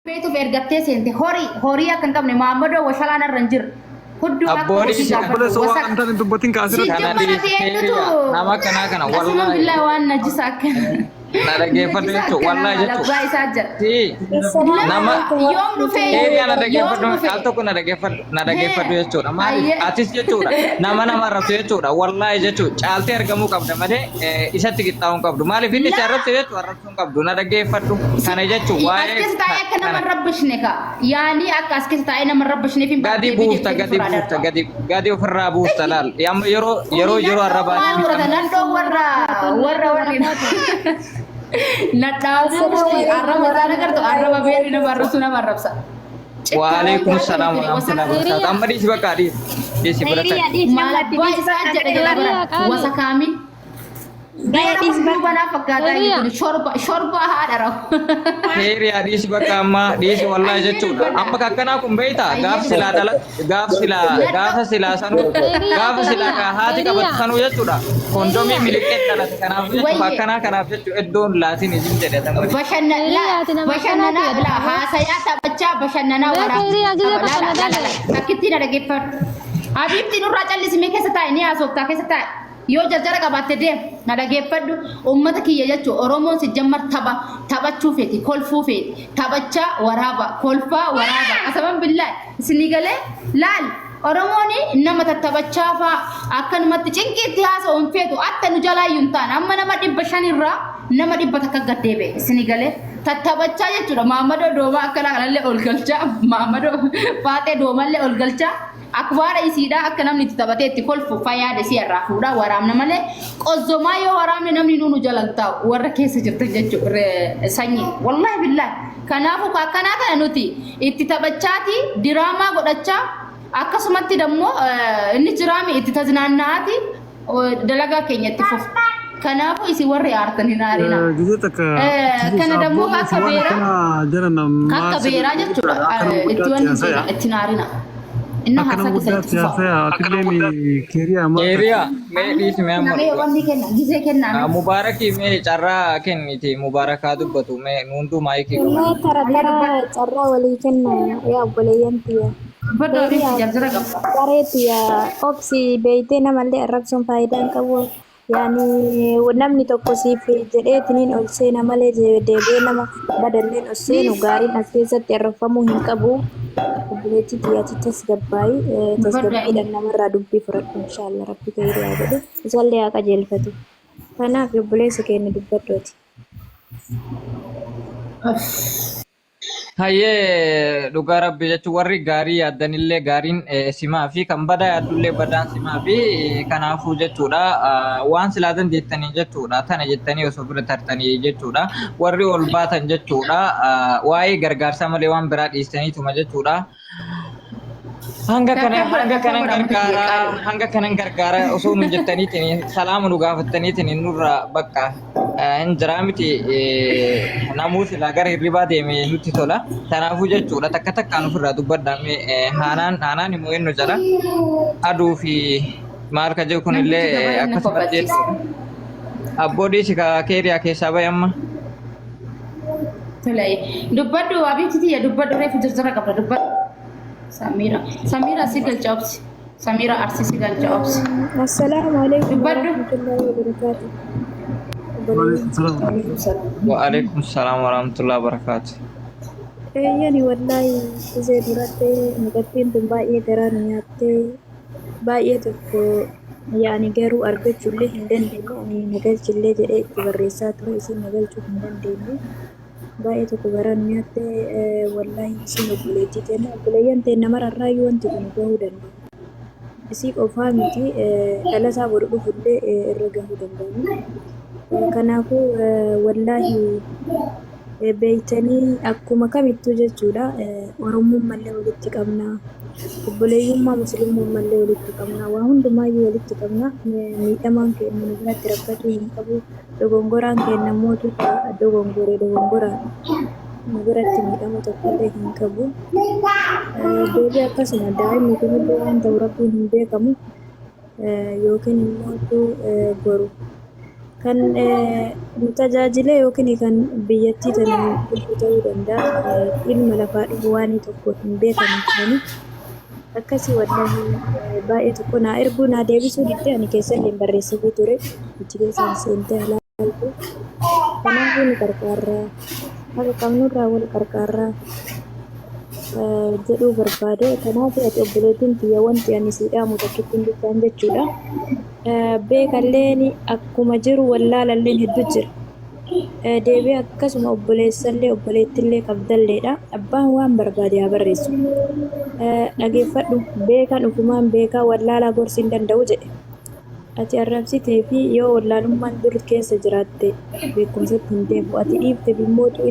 Feetuuf ergattee seente horii horii akka hin qabne maammadoo washalaan irra hin jirre. Hudduu akka Abboo hojii dhiisi kana. gaafadhu Obboleessa waan wasaka. antaan hin dubbatin ka asirratti. Kana Sijjamman dhiisi ati eenyutu hiriya. Nama akkanaa kana qasuma wallaahi billaa waan najisa akkana na dhaggeeffadhu najisa jechuun akkanaa wallaahi maal jechuun. abbaa isaa jira. Si Lama nama yoom dhufee hiriya na yoom dhaggeeffadhu dhufe al tokko na dhaggeeffadhu na dhaggeeffadhu hee jechuudha. Maaliif ayyee atis jechuudha nama nama arrabsu jechuudha wallaahi jechuudha caaltee argamuu qabda malee isatti qixxaa'uu hin qabdu. Maaliif inni si laa arrabse jechuudha arrabsuu hin qabdu na dhaggeeffadhu kana jechuun As waa'ee keessa taa'ee akka nama kana hin rabbishne ka. Yaanii akka as keessa taa'ee nama hin rabbishneef hin gadi deebii buufta deebitee gadi ofirraa buufta darba. gadi gadi ofirraa buufta laal amma yeroo yeroo Kuni yeroo nadhoo arrabaa maal godhata nadhoo warra warra warri nadhaawwan Assalamu arraba alaikum isaan agartu warahmatullahi arraba beerri nama wabarakatuh. arrabsu nama arrabsa. Cittaa Waalaikum wayii salaam akkana warahmatullahi wasaka wabarakatuh. Amma dhiisi bakka dhiisi dhiisi bira Hiriya ta'i. dhiis maal namatti abbaa dhiis isaa bakka jedha jedha gadi bara warra qaali. wasakaami. Gaya Beera dhiis hunduu bakka. banaa fakkaataa inni Hiriya. kun shorba shorba haadha rawu. Hiriyaa dhiisi bakka amma dhiisi wallahi Ayyee jechuudha. dubbadha. Amma kakkanaa kun beektaa Ayyee gaaf silaa dubbadha. dhala gaaf silaa Nadhoo gaafa silaa sanuu Hiriya gaafa silaa hiriya ka haati qabatu hiriya sanuu jechuudha. Kondomii hiriya miliqee dhalate kanaaf jechuudha. wayye Akkanaa kanaaf jechuudha iddoon laatiin isin jedhe tamma. bashannanaa hiriya ati nama akkanaati bashannanaa gadi laa qabee haasayaa taphachaa bashannanaa beeka waraabaa hiriya gizee laa takka laa na laa dhagaye laa takkittii na dhaggeeffadhu. Habiibti nurraa callisimee keessa taa'e ni haasoftaa keessa taa'e. Yoo jarjara qabaatte deem na dhageeffadhu ummata kiyya jechuun Oromoon si jammar tapha taphachuu feeti kolfuu feeti taphachaa waraaba kolfaa waraaba qasaman billaa isinii galee laal Oromoon nama tattaphachaa faa akkanumatti cinqiitti haasa'u hin feetu atta nu jalaayyuu hin taane amma nama 500 irraa nama 100 gad deebi'e isinii galee tattaphachaa jechuudha Maammadoo doomaa akkanaa kanallee ol galchaa Maammadoo faaxee doomallee ol galchaa Akbaara isiidhaa akka namni itti taphatee itti kolfu fayaada isii irraa fuudhaa waraabna malee qozzomaa yoo waraabne namni nuu nu jalan taa'u warra keessa jirtan jechuudha sanyii wallahi billahi kanaafuu akkanaa kana nuti itti taphachaati diraamaa godhachaa akkasumatti dammoo inni jiraami itti taznaannaati dalagaa keenya itti fufu kanaafuu isin warri aartan hin aarinaa Gizee takka kana dammoo akka waan beeraa akkana jara namaa akka beeraa jechuudha akka nama itti guddaatti wanni haasaya. itti hin aarinaa. Inna Akka nama haasaa keessa itti guddaatti fufa. haasaya. Atilleen keeriyaa maal Hiriyaa mee dhiisi mee amma Namee dhuga. wanni kenna gisee kennaa mee. Mubaarakii mee carraa kenniti mubaarakaa dubbatu mee nuunduu maayikii qaban. Wallahi tara Ayyee tara dubbadhu. carraa walii kenna yaa obboleeyyan tiyya. Dubbadhu Keeriyaa abiibti jarjara qabda. saree tiyya obsi beeytee namallee arrabsuun faayidaa hin qabu. Yaani namni tokko siif jedheetiniin ol seena malee deebi'ee nama badalleen ol seenu gaariin as keessatti arrabfamuu hin qabu. Obboleettii tiyya ati tasgabbaa'i tasgabbiidhaan namarraa dubbii fudhadhu inshaallah rabbi khayrii haa godhu isallee haa qajeelfatu. Kanaaf obboleessa keenya dubbadhu ati. Hayyee dhugaa rabbi jechuun warri gaarii yaaddanillee gaariin simaa fi kan badaa yaaddullee badaan simaa fi kanaafuu jechuudha waan silaa dandeettanii jechuudha tana jettanii osoo bira tartanii jechuudha warri ol baatan jechuudha waa'ee gargaarsaa malee waan biraa dhiistaniituma jechuudha. Hanga kana hanga kanan gargaara hanga kanan gargaara osoo nun jettaniitiin salaama nu gaafattaniitiin nurra bakka hin jiraa miti namuu silaa gara hirribaa deeme nutti tola. Kanaafuu jechuudha takka takkaan ofirraa dubbadhaa mee haanaan haanaan immoo eenyu jala aduu fi maal ka jiru kunillee Namtichi gabayaa na akkasumatti kofalchiisa. jechuudha. Abboo dhiisi ka keeriyaa keessaa bahe amma. Tole dubbadhu abiiti tiyya dubbadhu reefu jarjara qabda dubbadhu. Samira Samira si galcha obsi. Samira Arsii si galcha obsi. Assalaamu alaikum Dubbadhu. warahmatullahi wabarakatuh. Obboleeyyan. Waalaikum salaam. Wa'alaikum salaam warahmatullahi wabarakatuh. Eeyyani wallaahi isee duratti mucattiin tun baay'ee garaa nu nyaattee baay'ee tokko yaani garuu argachuullee hin dandeenye ani na galchillee jedhee itti barreessaa ture isiin na galchuu hin dandeenye baay'ee tokko garaa nu nyaatte wallaahi isiin obboleettii teenna obboleeyyan teenna mararraayyuu wanti kun gahuu danda'a isii qofaa miti dhalasaa boru dhufullee irra gahuu danda'ani kanaafuu wallaahi Beeytanii akkuma kamittuu jechuudha Oromummallee walitti qabna, obboleeyyummaa muslimummallee walitti qabna, waa hundumaayyuu walitti qabna. Miidhamaan keenya nu biratti rakkatuu hin qabu. Dogongoraan keenya mootu dogongore dogongoraan nu biratti miidhama tokkollee hin qabu. Deebii akkasuma daa'imni kunillee waan ta'u rabbiin hin beekamu yookiin immoo boru. Kan nu tajaajilee yookiin kan biyyattii tana nu bulchu ta'uu danda'a. Ilma lafaa dhufu waan tokko hin beekan turani. Akkasii wallahi baay'ee tokko naa erguu naa deebisuu didde ani keessallee barreessifii ture. Achi keessaan seentee halaaltu. Kanaafuu nu qarqaarraa. Haqa qabnurraa wal qarqaarraa jedhuu barbaade. Kanaaf ati obboleettiin tiyya wanti ani sii dhaamu takkittiin bichaan jechuudha. Beekalleen akkuma jiru wallaalalleen hedduu jira. Deebi'ee akkasuma obboleessallee obboleettillee qabdalleedha. Abbaan waan barbaade haa barreessu. Dhageeffadhu beekan ufumaan beekaa wallaalaa gorsii hin danda'u jedhe. Ati arrabsitee fi yoo wallaalummaan dur keessa jiraatte beekumsatti hin deebi'u. Ati dhiifteef immootu.